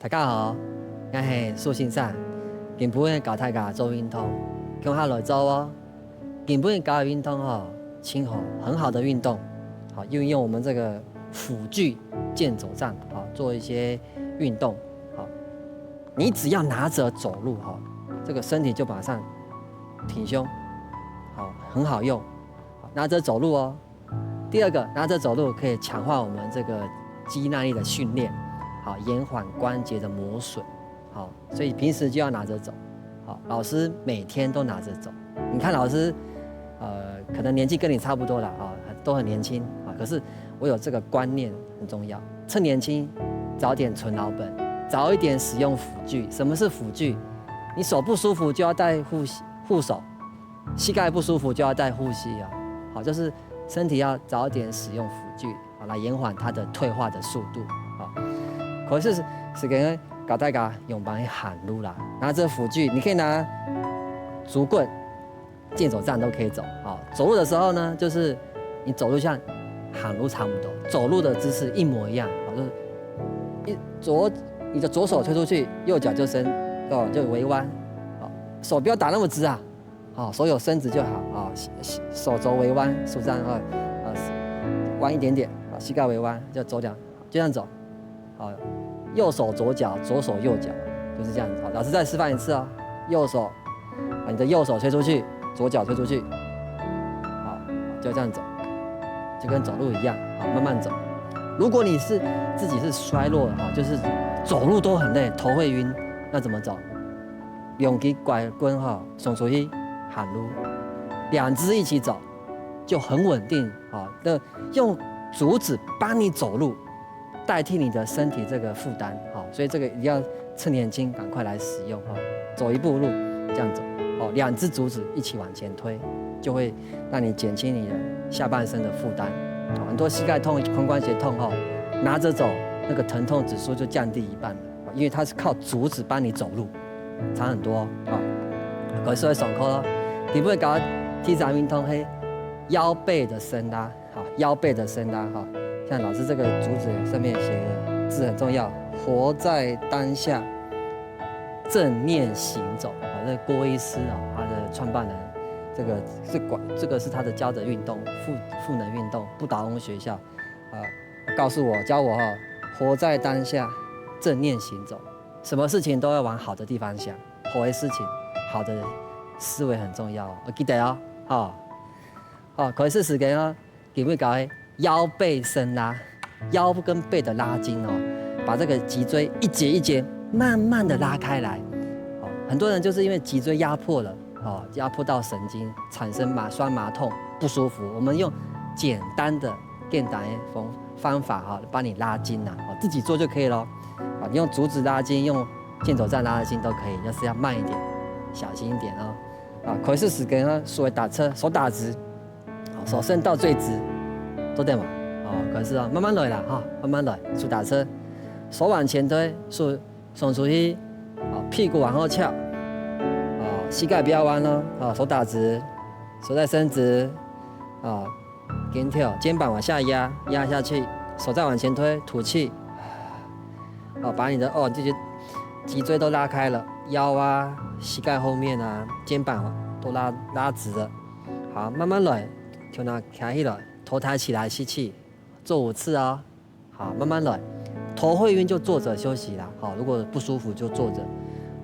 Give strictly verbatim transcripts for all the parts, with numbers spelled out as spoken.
大家好，𠊎係蘇先生，今晡日教大家做運動，共下來做哦。今晡日教个運動吼，盡好，很好的運動，好，運用我們這個輔具健走杖，好，做一些運動，好。你只要拿著走路哈，這個身體就馬上挺胸，好，很好用，好，拿著走路哦。 第二個，拿著走路可以強化我們這個肌耐力的訓練，好，延緩關節的磨損，好，所以平時就要拿著走，好，老師每天都拿著走。你看老師，呃，可能年紀跟你差不多啦，啊，都很年輕啊，可是我有這個觀念很重要，趁年輕早點存老本，早一點使用輔具。什麼是輔具？你手不舒服就要戴護護手， 膝蓋不舒服就要戴護膝啊，好，就是身體要早點使用輔具，好，來延緩它的退化的速度，好。可是時間教大家仰般去行路啦，拿著輔具，你可以拿竹棍、健走杖都可以走，好。走路的時候呢，就是你走路像行路差不多，走路的姿勢一模一樣，好，就是一左，你的左手推出去，右腳就伸，哦，就微彎，好，手不要打那麼直啊， 好，手有伸直就好啊，手手肘微彎，舒张啊，啊，彎一点点啊，膝盖微弯，就走两，就这样走，好，右手左脚，左手右脚，就是这样子。好，老师再示范一次啊，右手，啊，你的右手推出去，左脚推出去，好，就这样走，就跟走路一样，好，慢慢走。如果你是自己是衰弱的哈，就是走路都很累，头会晕，那怎么走？ 两支拐棍吼，送出去行路，两支一起走，就很稳定啊。那用竹子帮你走路，代替你的身体这个负担啊，所以这个一定要趁年轻赶快来使用哈。走一步路这样走，哦，两支竹子一起往前推，就会让你减轻你的下半身的负担。哦，很多膝盖痛、髋关节痛哈，拿着走，那个疼痛指数就降低一半了。 因为它是靠竹子帮你走路，差很多啊。各位上课了，你不会搞第三运动嘿，腰背的伸拉，好，腰背的伸拉哈。像老师这个竹子上面写的字很重要，活在当下，正念行走啊，这郭医师啊，他的创办人，这个是管，这个是他的教的运动，赋，赋能运动，不倒翁学校啊。 告诉我，教我哈，活在当下，正念行走，什么事情都要往好的地方想，好的事情，好的思维很重要哦，要记得哦，哈。好，可以试试看哦，给各位搞个腰背伸拉，腰跟背的拉筋哦，把这个脊椎一节一节慢慢的拉开来。哦，很多人就是因为脊椎压迫了，哦，压迫到神经，产生麻，酸麻痛，不舒服。我们用简单的简单的方，方法哈，帮你拉筋呐，哦，自己做就可以了。啊，你用竹子拉筋，用健走杖拉筋都可以，就是要慢一点，小心一点哦。啊，可以试试看啊，手打直，手打直，哦，手伸到最直，做得吗？哦，可以试哦，慢慢来啦哈，慢慢来，手打直，手往前推，手 送出去，啊，屁股往后翘，啊，膝盖不要弯哦，啊，手打直，手再伸直，啊，肩头，肩膀往下压，压下去，手再往前推，吐气，啊，把你的，哦，这些脊椎都拉开了，腰啊、膝盖后面啊、肩膀都拉，拉直了。好，慢慢来，头那抬起来，头抬起来，吸气，做五次哦。 好，慢慢来。头会晕就坐着休息啦，好，如果不舒服就坐着，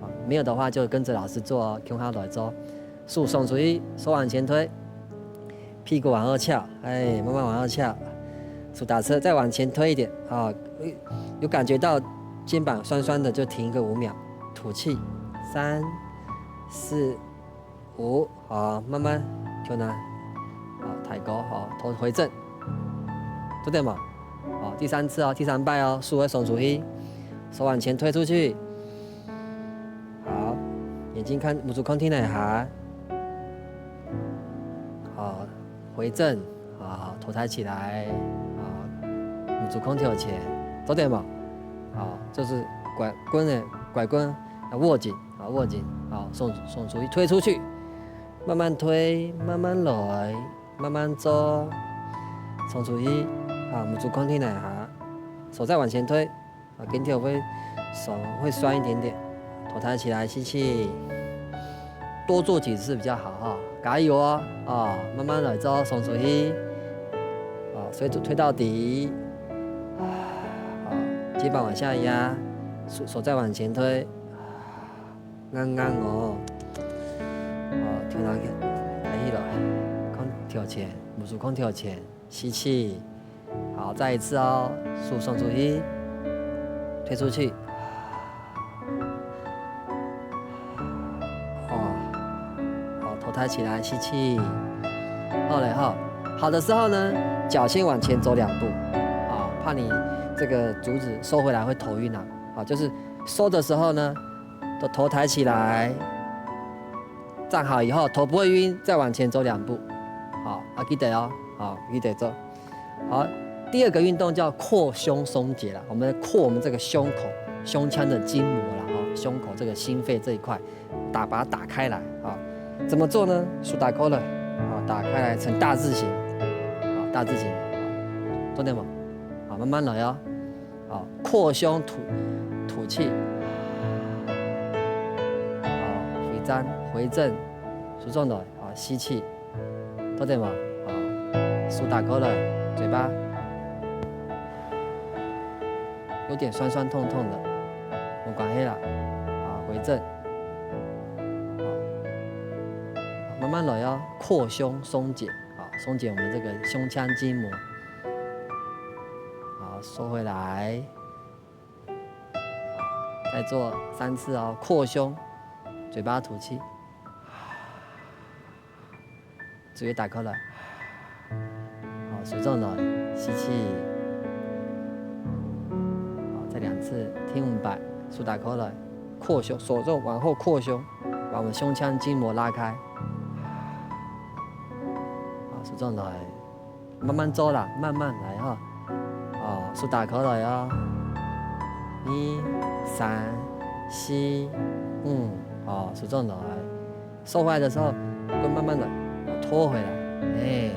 啊，没有的话就跟着老师做哦，共下来做。手送出去，手往前推，屁股往后翘，哎，慢慢往后翘，手打直，再往前推一点，啊，有感觉到肩膀酸酸的就停个五秒，吐气，三、四、 五，好，慢慢，就那，好，抬高，好，头回正，做得吗？好，第三次哦，第三摆哦，手会送出去，手往前推出去，好，眼睛看，目珠看天下，好，回正，好，头抬起来，好，目珠看头前，做得吗？好，就是拐棍的，拐棍，要握紧。 好，握紧，好，送，送出去，推出去，慢慢推，慢慢来，慢慢做，送出去，好，目珠看天下，手再往前推，啊，肩头会手会酸一点点，头抬起来吸气，多做几次比较好哈，加油哦，啊，慢慢来做，送出去，啊，所以就推到底，啊，好，肩膀往下压，手手再往前推，硬硬哦，啊，推到抬起来，空调前，目珠空调前。 吸气，好，再一次哦，手送出去，推出去，哦，好，头抬起来，吸气，好嘞哈。好的时候呢，脚先往前走两步，啊，怕你这个足趾收回来会头晕啊，啊，就是收的时候呢，头头抬起来，站好以后头不会晕，再往前走两步，好，啊，记得哦，好，记得做。 好，第二个运动叫扩胸松解啦，我们扩我们这个胸口，胸腔的筋膜啦，哈，胸口这个心肺这一块，打把它打开来啊。怎么做呢？手打开了，啊，打开来成大字形，啊，大字形，做得吗？好，慢慢来哦。好，扩胸吐吐气，好，回张回正，手中的，好，吸气。 做得吗？啊，手打开来，嘴巴有点酸酸痛痛的，没关系啦，啊，回正，啊，慢慢来哦，扩胸松解，啊，松解我们这个胸腔筋膜，好，收回来，再做三次哦，扩胸，嘴巴吐气。 嘴打开来，好，手张开，吸气，好，再两次，停五百，手打开来，扩胸，手就往后扩胸，把我们胸腔筋膜拉开，好，手张开，慢慢做啦，慢慢来哈，哦，手打开来啊，二、三、四、五，哦，手张开。 收回来的时候，棍慢慢的拖回来。哎，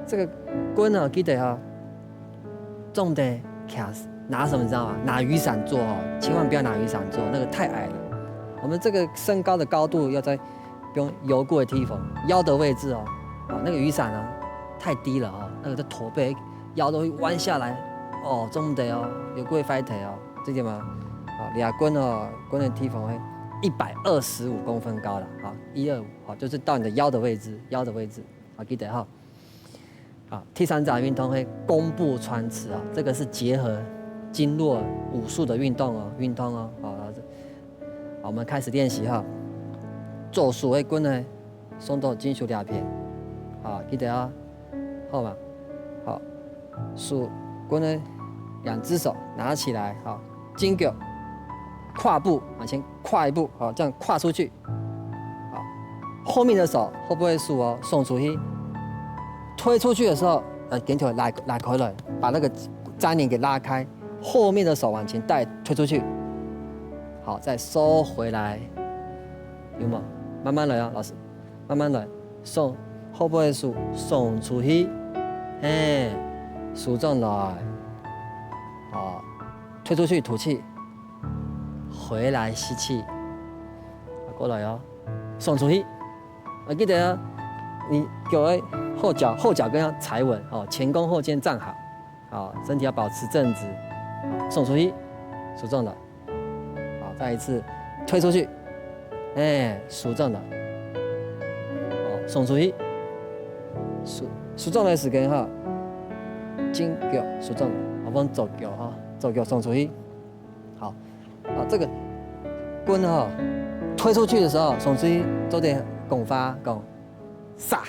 这个棍哦，记得哦，重点卡拿什么你知道吗？拿雨伞做哦，千万不要拿雨伞做，那个太矮了。我们这个身高的高度要在不用腰部的地方，腰的位置哦。啊，那个雨伞啊，太低了哦，那个在驼背，腰都会弯下来哦，重点哦，有过坏腿哦，知道吗？啊，你啊，棍哦，棍的地方会一百二十五公分高了啊，一二五。 好，就是到你的腰的位置，腰的位置，好，记得哈。好，第三种运动是弓步穿刺啊，这个是结合经络武术的运动哦，运动哦。好，然后这，好，我们开始练习哈。左手的棍呢，送到正手两片，好，记得啊。 好吗？好，手，棍的两只手拿起来，好，正腳跨步往前跨一步，好，这样跨出去，好，后面的手，后背的手哦，送出去，推出去的时候，呃，给球拉拉开了，把那个粘连给拉开，后面的手往前带，推出去，好，再收回来，有吗？慢慢来哦，老师。 慢慢来，送，后背的手送出去，嘿，手转来，啊，推出去吐气，回来吸气，啊，过来哦，送出去，啊，记得啊，你脚的后脚后脚跟要踩稳哦，前弓后箭站好。 好，身体要保持正直，送出去，手转来。好，再一次推出去，哎，手转来。好，送出去，手手转来时间哈，正脚手转来，好，分左脚哈，左脚送出去。好，啊，这个棍哈推出去的时候，送出去做点功法，讲杀。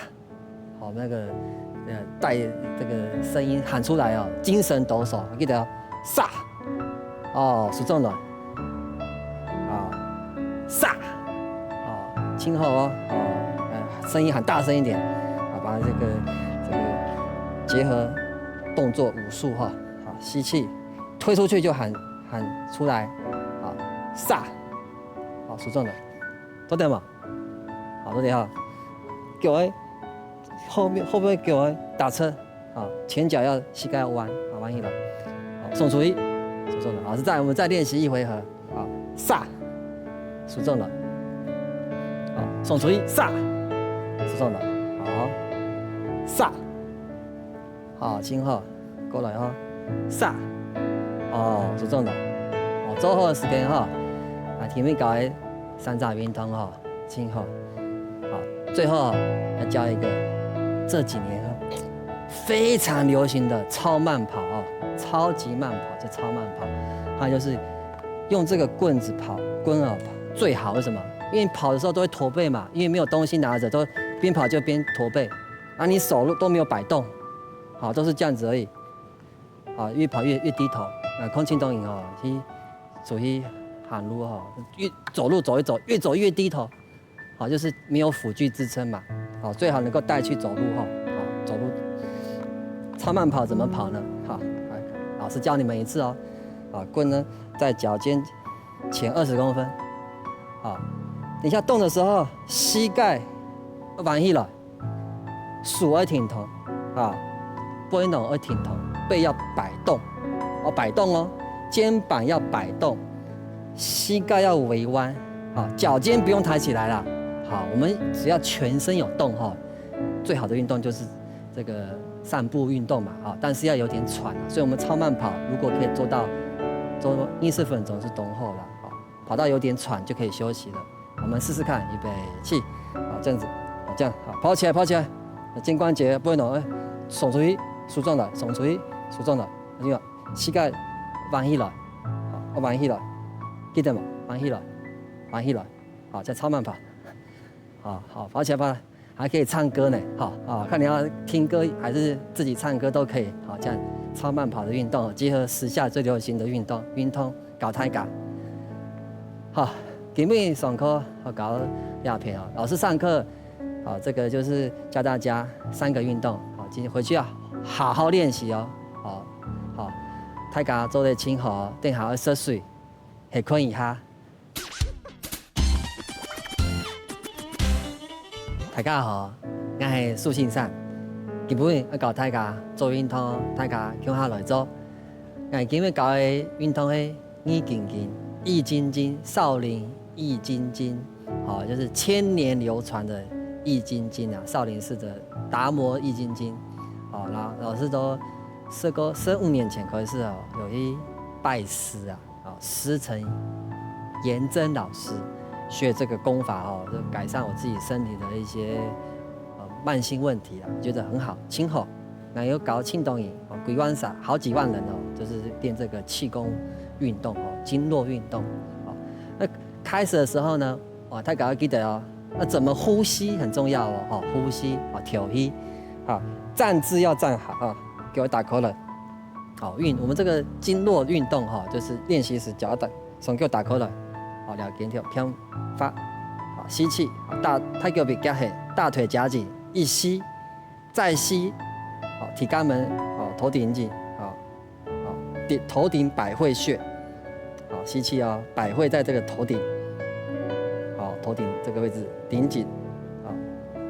好，那个，呃，带这个声音喊出来哦，精神抖擞，记得哦，杀，哦，手转来，啊，杀，哦，轻吼哦，哦，呃，声音喊大声一点，啊，把这个这个结合动作武术哈，好，吸气，推出去就喊喊出来，啊，杀，好，手转来，做得吗？好，做得哈，各位。 后面后背给我打侧，啊，前脚要膝盖要弯，啊，弯一来，好，送出去，手重了。老师再，我们再练习一回合。好，撒，手重了。好，送出去，撒，手重了。好，撒，好，真好，过来哈，撒，哦，手重了。哦，做好个时间哈，啊，前面搞个三大运动哈，真好。好，最后要教一个这几年非常流行的超慢跑哦，超级慢跑就超慢跑，它就是用这个棍子跑，棍儿跑最好。为什么？因为跑的时候都会驼背嘛，因为没有东西拿着，都边跑就边驼背，啊，你手路都没有摆动，好，都是这样子而已。啊，越跑越越低头，啊，空气都赢哦，去出去行路哈，越走路走一走，越走越低头，好，就是没有辅具支撑嘛，好，最好能够带去走路哈，好，走路超慢跑怎么跑呢？好，来，老师教你们一次哦，啊，棍呢在脚尖前二十公分，好，等一下动的时候，膝盖要弯起来，手要挺动啊，背囊要挺动，背要摆动，哦，摆动哦，肩膀要摆动，膝盖要微弯啊，脚尖不用抬起来啦。好，我们只要全身有动哈，最好的运动就是这个散步运动嘛，啊，但是要有点喘啊，所以我们超慢跑如果可以做到，做二十分钟是当好了，啊，跑到有点喘就可以休息了。我们试试看，预备起，好，这样子，好，这样，好，跑起来，跑起来，肩关节不能动，哎，送出去，手重了，送出去，手重了，那个膝盖弯起来，好，弯起来，记得吗？弯起来，弯起来，好，再超慢跑，好好跑起来，跑起来。还可以唱歌呢，哈啊，看你要听歌还是自己唱歌都可以，好，这样超慢跑的运动，结合时下最流行的运动，运动搞太感。好，今日上课好搞这篇啊，老师上课，好，这个就是教大家三个运动，好，今天回去要好好练习哦，好好，大家做得听好，等下要喝水，歇睏一下。 大家好，𠊎係蘇先生。今晡日愛教大家做運動，大家共下來做。𠊎今日教个運動係易筋經，易筋經，少林易筋經，好，就是千年流傳的易筋經啊，少林寺的達摩易筋經。好，老老師都十个十五年前開始哦，有去拜師啊。 啊，師承颜真老师学这个功法哦，就改善我自己身体的一些呃慢性问题啦，觉得很好，真好。那有搞庆东营哦，几万散，好几万人哦，就是练这个气功运动哦，经络运动哦。那开始的时候呢，哇，大家要记得哦，那怎么呼吸很重要哦，哦，呼吸啊，调息，好，站姿要站好啊，给我打开了。 好，运我们这个经络运动哈，就是练习时脚要打，双脚打开来，好，两肩条平发，好，吸气，好，大大脚皮夹起，大腿夹紧，一吸，再吸，好，体肛门，好，头顶紧，好，好，顶头顶百会穴，好，吸气哦，百会在这个头顶，好，头顶这个位置顶紧，好，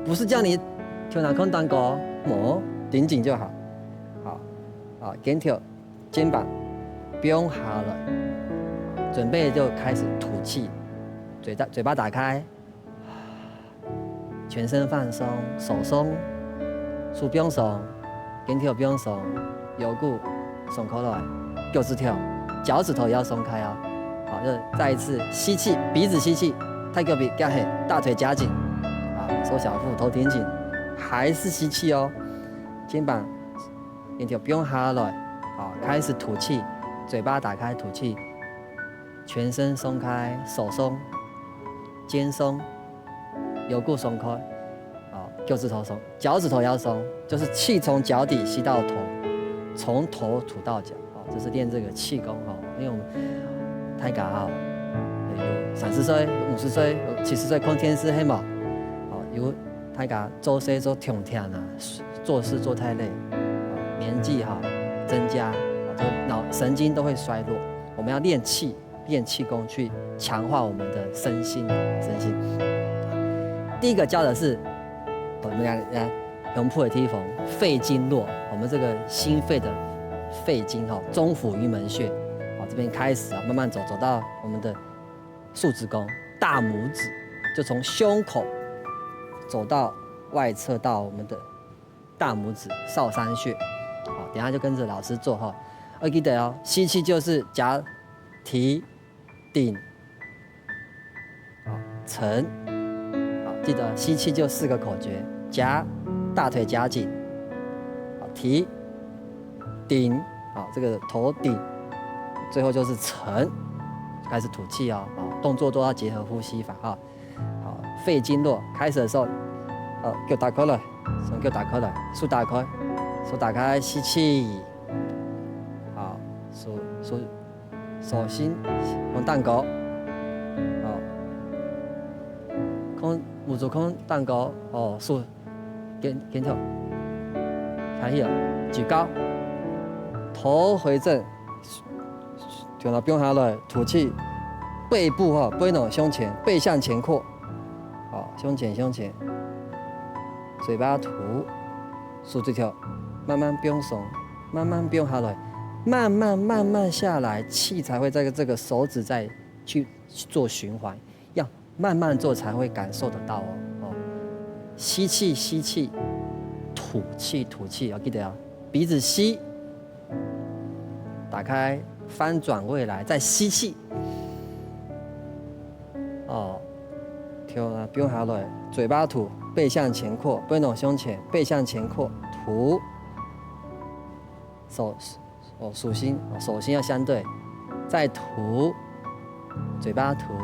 不是叫你头那空当高，没有，顶紧就好，好，好，肩条 肩膀放下来，准备就开始吐气，嘴大嘴巴打开，全身放松，手松，手放松，肩条放松，腰骨松开来，脚趾头、脚趾头也要松开哦。好，就再一次吸气，鼻子吸气，大脚皮夹起，大腿夹紧，啊，收小腹，头挺紧，还是吸气哦。肩膀 肩条放下来，好，开始吐气，嘴巴打开吐气，全身松开，手松、肩松、腰骨松开，好，脚趾头松，脚趾头也要松，就是气从脚底吸到头，从头吐到脚，好，这是练这个气功哈。因为我们大家哈，有三十岁、有五十岁、有七十岁，看电视，嘿嘛，好，有大家做事做挺挺啊，做事做太累，年纪哈增加，就脑神经都会衰弱。我们要练气，练气功去强化我们的身心，身心。第一个教的是我们来来胸部的地方，肺经络，我们这个心肺的肺经哈，中府云门穴。好，这边开始啊，慢慢走，走到我们的手指公、大拇指，就从胸口走到外侧到我们的大拇指少商穴。好，等一下就跟着老师做哈。要记得哦，吸气就是夹、提、顶、好，沉。好，记得吸气就四个口诀：夹，大腿夹紧，好，提、顶，好，这个头顶，最后就是沉，开始吐气哦。好，动作都要结合呼吸法哈。好，肺经络开始的时候，呃，脚打开来，双脚打开来，手打开，手打开，吸气。好，手手手心放蛋糕，好，空，拇指空蛋糕，哦，手 肩，肩头，抬起来，举高，头回正，头那放下来，吐气，背部哈，背囊向前，背向前擴，好，向前向前，嘴巴吐，手指头慢慢放松，慢慢放下来，慢慢慢慢下来，气才会在这个手指再去做循环，要慢慢做才会感受得到哦。哦，吸气，吸气，吐气，吐气，要记得啊，鼻子吸，打开，翻转过来，再吸气。哦，头那放下来，嘴巴吐，背向前扩，背囊向前，背向前扩，吐。手，哦，手心，哦，手心要相对，再吐，嘴巴吐。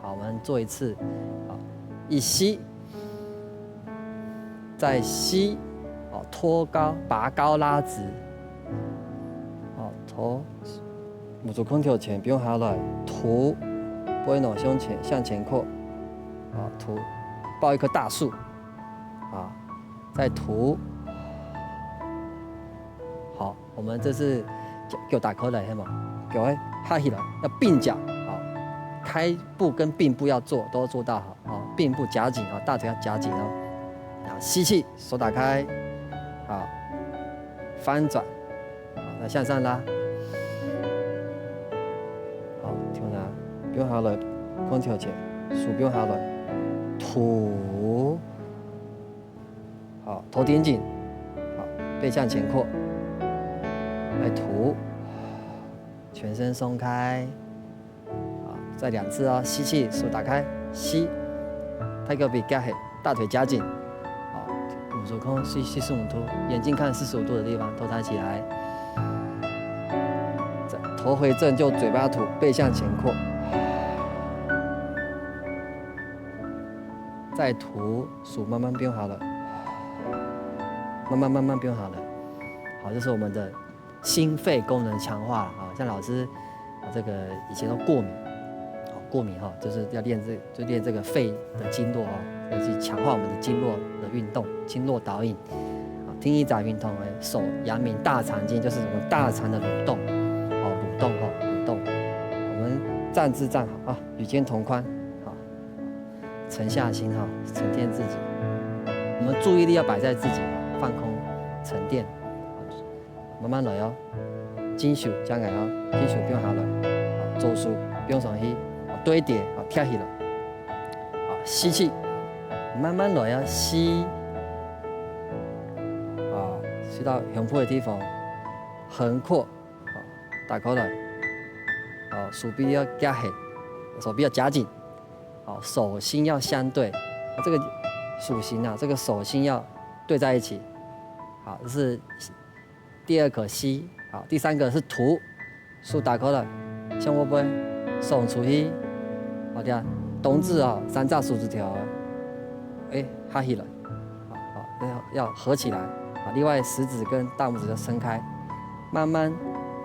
好，我们做一次，好，一吸，再吸，哦，托高，拔高拉直，哦，头，拇指空头前放下来，吐，背囊向前，向前扩，啊，吐，抱一棵大树，啊，再吐。好，我们这是脚，脚打开来，嘿嘛，脚要合起来，要并脚，好，开步跟并步要做，都要做到好，好，并步夹紧啊，大腿要夹紧哦。啊，吸气，手打开，好，翻转，好，再向上拉，好，头那放下来，空头前，手放下来，吐。 好，头顶紧，好，背向前扩，来吐，全身松开，好，再两次哦，吸气，手打开，吸，太高比较黑，大腿夹紧，好，五十空，吸，吸四十五度，眼睛看四十五度的地方，头抬起来，再头回正就嘴巴吐，背向前扩。 再吐，手慢慢放下来，慢慢慢慢放下来。好，这是我们的心肺功能强化了啊。像老师，啊，这个以前都过敏，哦，过敏哈，就是要练这，就练这个肺的经络哦，要去强化我们的经络的运动，经络导引。啊，第一个运动呢，手阳明大肠经，就是我们大肠的蠕动，哦，蠕动哦，蠕动。我们站姿站好啊，与肩同宽，好。 沉下心哈，沉淀自己。我们注意力要摆在自己，放空、沉淀，慢慢来哦。正手，正个哦，正手放下来，好，左手放上去，好，对点，好，贴起来。好，吸气，慢慢来啊，吸。啊，吸到胸脯的地方，横扩，好，打开来。好，手臂要夹紧，手臂要夹紧。 好，手心要相对，这个手心啊，这个手心要对在一起。好，这是第二个吸。好，第三个是吐，手打开来，向后背，送出去。好的，冬至啊，三只手指头，哎，合起来，好，好，要，要合起来。好，另外食指跟大拇指要伸开，慢慢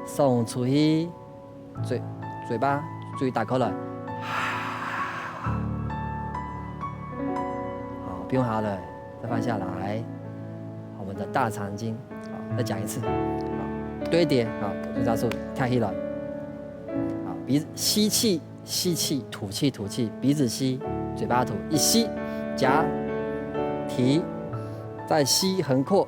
送出去。 嘴，嘴巴注意打开来。好，放下来，再放下来。我们的大肠经，好，再讲一次。好，对点，好，就这样说，跳起来。好，鼻子吸气，吸气，吐气，吐气，鼻子吸，嘴巴吐，一吸，夹，提，再吸，横扩，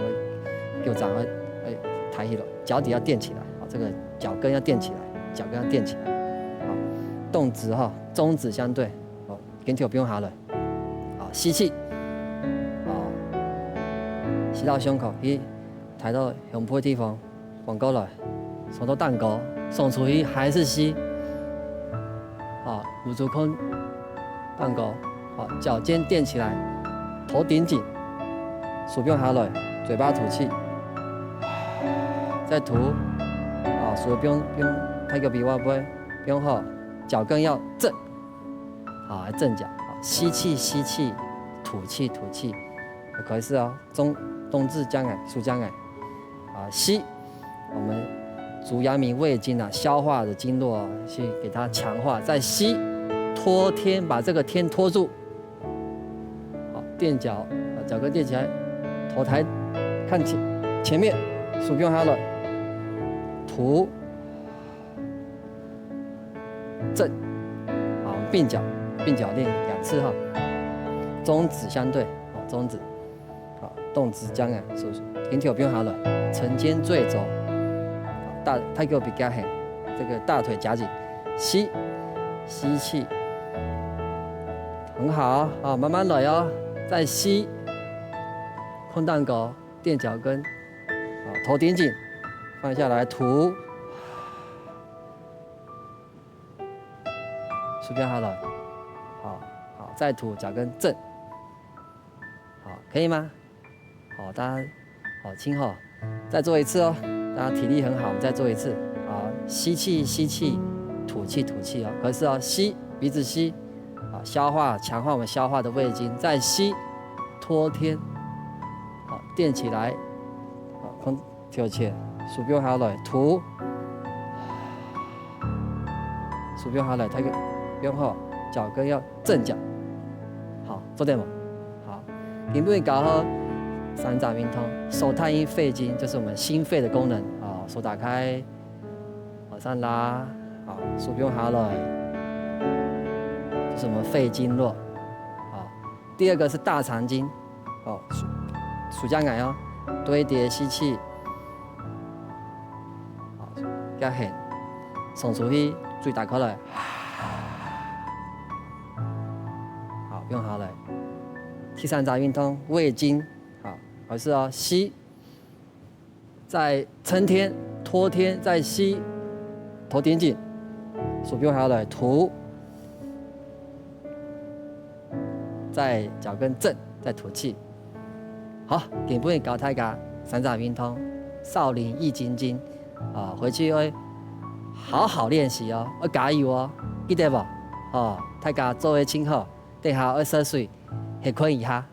个腳掌要，要抬起來，腳底要墊起來，好，這個腳跟要墊起來，腳跟要墊起來。好，動直哈，中指相對，好，肩頭放下來，好，吸氣，好，吸到胸口，吸，抬到胸脯个地方， 翻過來，上到頂高，送出去還係吸。啊，目珠看頂高，好，腳尖墊起來，頭頂緊，手放下來，嘴巴吐氣，再吐，啊，手放，放，大腳比外背，放好，腳跟要正，好，正腳，好，吸氣，吸氣，吐氣，吐氣，開始哦。 中，中指張開，手張開。啊，吸，我們足陽明胃經啊，消化的經絡啊，去給它強化。再吸，托天，把這個天托住。好，墊腳，把腳跟墊起來，頭抬看前，前面，手放下來，吐，正。好，併腳，併腳練兩次哈。中指相對，好，中指。 好，動直張啊，手，肩頭放下來，沉肩墜肘，大，大腳比較輕，這個大腿夾緊，吸，吸氣，很好，好，慢慢來哦，再吸，看頂高，墊腳跟，好，頭頂緊，放下來，吐，手放下來，好，好，再吐，腳跟正。 好，可以嗎？好，大家，好，請好，再做一次哦。大家體力很好，我們再做一次。好，吸氣，吸氣，吐氣，吐氣哦。可是哦，吸，鼻子吸，好，消化，強化我們消化的胃經。再吸，托天，好，墊起來，好，空 跳起，手放下來，吐。手放下來，大腳放好，腳跟要正腳。好，做得無？好，今晡日教好三隻運動，手太陰肺經，就是我們心肺的功能啊，手打開，往上拉，好，手放下來，就是我們肺經絡。好，第二個是大腸經， 好，手，手張開哦，對底吸氣。好，較輕，送出去，嘴打開來。好，放下來。第三隻運動，胃經，好，開始哦，吸。 再撐天，托天，再吸，頭頂緊，手放下來，吐，再腳跟正，再吐氣。好，今晡日教大家三隻運動，少林易筋經，啊，回去愛好好練習哦，愛加油哦，記得無？哦，大家做得真好，等下愛食水，歇睏一下。